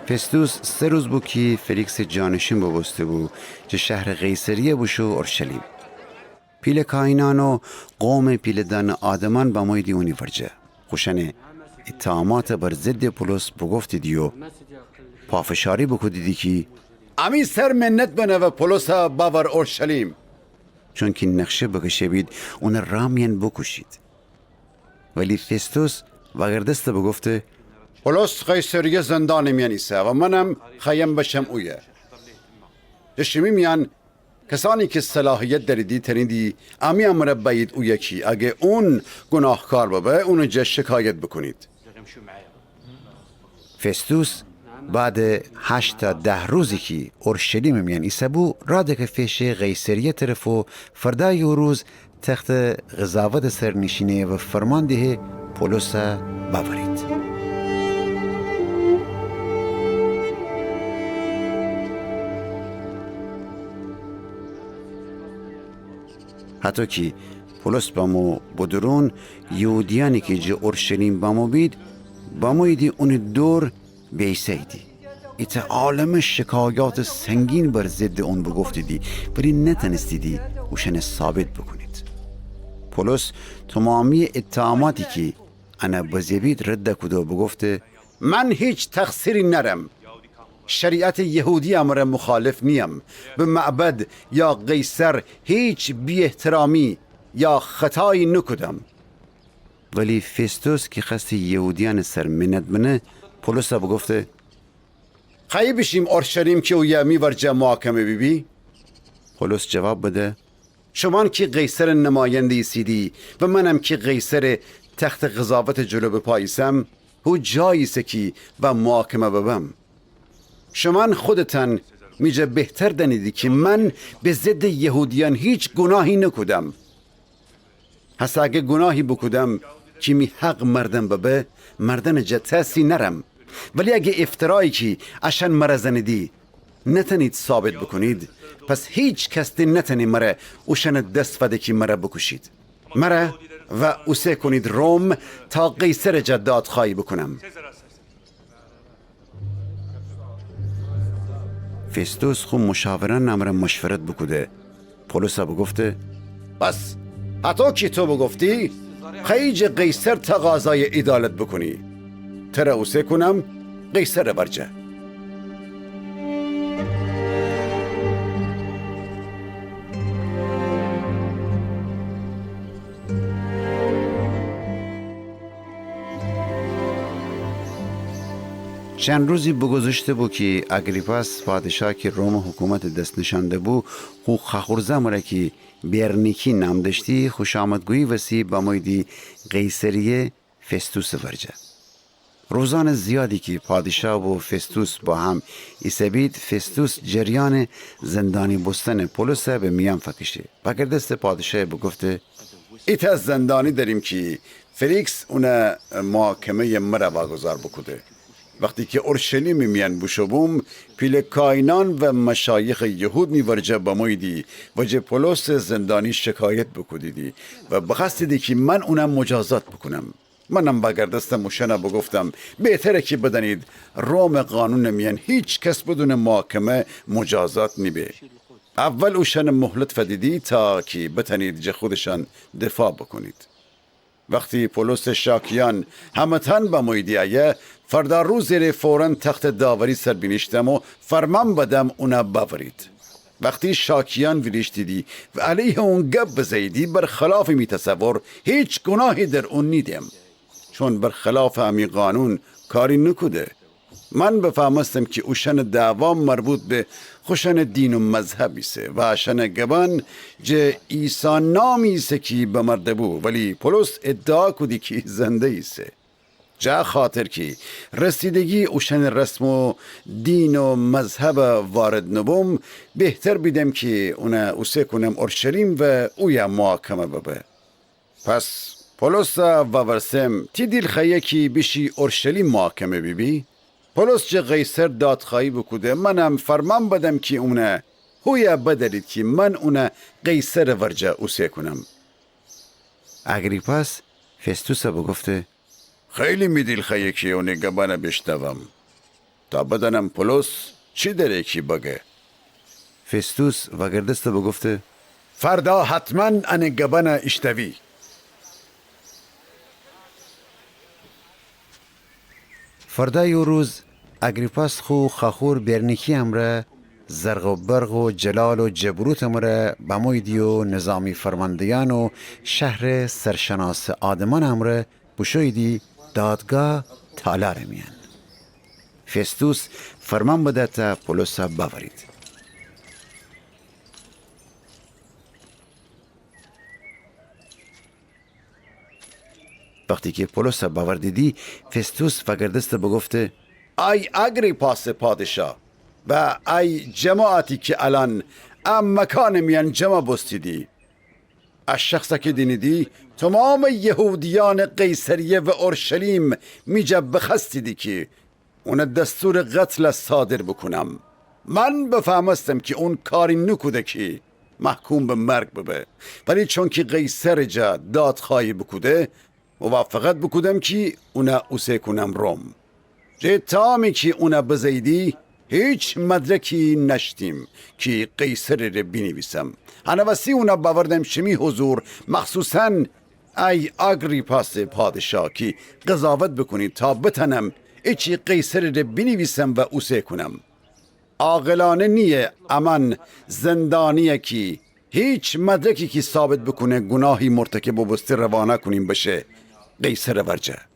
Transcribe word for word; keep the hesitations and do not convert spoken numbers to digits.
فستوس سه روز بو کی فلیکسٚ جانشین بوبوسته‌بو، جٚه شهرٚ قیصریه بوشو اورشلیم. پیله کاهینأن و قومٚ پیله‌دأنٚ آدمأن بموییدی اونی ورجه. خوشأنٚ اتهامأتَ بر ضدٚ پولس بوگفتیدی و پافشاری بوکودیدی کی امی سر منت بنه و پولسَ بأور اورشلیم. چونکی نقشه بکشه‌بید اونَ رأ میأن بوکوشید. ولی فستوس وأگردسته بوگفته: پولس قیصریه زندانٚ میأن ایسه و منم خوأیم بشم اویه. جٚه شیمی میأن کسأنی کی صلاحیت دأریدی تأنیدی امی امرأ بأیید اویه کی اگه اون گوناهکار ببه اونٚ جا شکایت بوکونید. فستوس بعدٚ هشت تا ده روزی کی اورشلیمٚ میأن ایسه‌بو، رأ دکفه شه قیصریه طرف و فردأیٚ او روز تختٚ قضاوتٚ سر نیشینه و فرمان دهه پولسَ بأورید. هطو کی پولس بمو بدرون، یهودیأنی کی جٚه اورشلیم بمو بید، بموییدی اونٚ دور بیسه‌ییدی. ایتأ عالمه شکایاتٚ سنگین بر ضدٚ اون بوگفتیدی، ولی نتأنستیدی اوشأنَ ثابت بوکونید. پولس تومامییٚ اتهاماتی کی انَ بزه بید رد کوده و بوگفته: من هیچ تقصیری نأرم. شریعتٚ یهودی امرأ مخالف نییم. به معبد یا قیصر هیچ بی‌احترامی یا خطایی نوکودم. ولی فستوس کی خوأستی یهودیأنٚ سر منت بنه، پولسَ بوگفته: خوأیی بیشیم اورشلیم کی اویه می ورجه محاکمه بیبی؟ پولس جواب بده: شومأن کی قیصرٚ نماینده ایسیدی و منم کی قیصرٚ تختٚ قضاوتٚ جلو به پا ایسم، هو جایی ایسه کی و محاکمه ببم. شومأن خودتأن می جا بهتر دأنیدی کی من به ضدٚ یهودیأن هیچ گوناهی نوکودم. هسه اگه گوناهی بوکودم کی می حق مردن ببه، مردنٚ جا تأسی نأرم. ولی اگه افترایی کی اشأن مرَ زنیدی نتأنید ثابت بوکونید، پس هیچ کس ده نتأنه مرَ اوشأنٚ دس فده کی مرَ بوکوشید. مرَ و اوسه کونید روم تا قیصرٚ جا دادخوأیی بوکونم. فستوس خو مشاورأنٚ امرأ مشورت بوکوده، پولسَ بوگفته: پس هطو کی تو بوگفتی، خوأیی جٚه قیصر تقاضایٚ عیدالت بوکونی. ترَ اوسه کونم قیصرٚ ورجه. چند روزی بوگوذشته‌بو کی آگریپاس پادشاه کی رومٚ حکومتٚ دس نشأن ده‌بو، خو خاخورزه مرأ کی برنیکی نام دأشتی، خوشامدگویی وسی بموییدی قیصریه فستوسٚ ورجه. روزأنٚ زیادی کی پادشاه و فستوس با هم ایسه‌بید، فستوس جریأنٚ زندانی بوستنٚ پولسَ به میأن فأکشه. وأگردسته پادشاه بوگفته: ایتأ زندانی دأریم کی فلیکس اونٚ محاکمه‌یٚ مرأ واگذار بوکوده. وختی کی اورشلیمٚ میأن بوشو بوم، پیله کاهینأن و مشایخٚ یهود می ورجه بموییدی و جٚه پولسٚ زندانی شکایت بوکودیدی و بخوأستیدی کی من اونَ مجازات بوکونم. منم وأگردستم اوشأنَ بوگفتم: بهتره کی بدأنید رومٚ قانونٚ میأن هیچ کس بدونٚ محاکمه مجازات نیبه. اول اوشأنَ مهلت فدیدی تا کی بتأنید جٚه خودشأن دفاع بوکونید. وختی پولسٚ شاکیأن همه‌تأن بموییدی ایه، فردا روزٚ ره فوراً تختٚ داوری سر بینیشتم و فرمأن بدم اونَ بأورید. وختی شاکیأن ویریشتیدی و علیه اون گب بزه‌ییدی، برخلافٚ می تصور هیچ گوناهی در اون نیدم، چون برخلافٚ امی قانون کاری نوکوده. من بفهمستم کی اوشأنٚ دعوا مربوط به خوشأنٚ دین و مذهب ایسه و اشأنٚ گبأن جٚه عیسی نامی ایسه کی بمرده بو، ولی پولس ادعا کودی کی زنده ایسه. جٚه خاطر کی رسیدگی اوشأنٚ رسم و دین و مذهب وارد نوبوم، بهتر بیدم کی اونَ اوسه کونم اورشلیم و اویه محاکمه ببه. پس پولسَ وورسم: تی دیل خوأیه کی بیشی اورشلیم محاکمه بیبی؟ پولس جٚه قیصر دادخوأیی بوکوده، منم فرمأن بدم کی اونَ هویه بدأرید کی من اونَ قیصرٚ ورجه اوسه کونم. آگریپاس فستوسَ بوگفته: خیلی می دیل خوأیه کی اونی گبأنَ بیشنوم. تا بدأنم پولس چی دأره کی بگه. فستوس وأگردسته بوگفته: فردا حتماً انٚ گبأنَ ایشتأوی. فردأ یو روز آگریپاس خو خواخور برنیکی امرأ زرق و برق و جلال و جبروتٚ مرأ بموییدی و نظامی فرمانده‌یأن و شهرٚ سرشناسٚ آدمأنٚ امرأ بوشوییدی دادگاه تالارٚ میأن. فستوس فرمان بده تا پولسَ بأورید. وختی کی پولسَ بأوردیدی، فستوس وأگردسته بوگفته: ای آگریپاسٚ پادشا و ای جماعتی کی الأن ا مکانٚ میأن جمع بوستیدی، ا شخصَ کی دینیدی، تومامٚ یهودیأنٚ قیصریه و اورشلیم می جا بخوأستیدی کی اونَ دستورٚ قتل صادر بوکونم. من بفهمستم کی اون کاری نوکوده کی محکوم به مرگ ببه، ولی چونکی قیصرٚ جا دادخوأیی بوکوده، موافقت بوکودم کی اونَ اوسه کونم روم. جٚه اتهامی کی اونَ بزه‌ییدی، هیچ مدرکی نأشتیم کی قیصرٚ ره بینیویسم. هنٚ وستی اونَ بأوردم شیمی حضور، مخصوصاً ای آگریپاسٚ پادشا کی قضاوت بوکونی تا بتأنم ایچی قیصرٚ ره بینیویسم و اوسه کونم. عاقلأنه نییه امأن زندانیی کی هیچ مدرکی کی ثابت بوکونه گوناهی مرتکب بوبوسته روانه کونیم بشه قیصرٚ ورجه.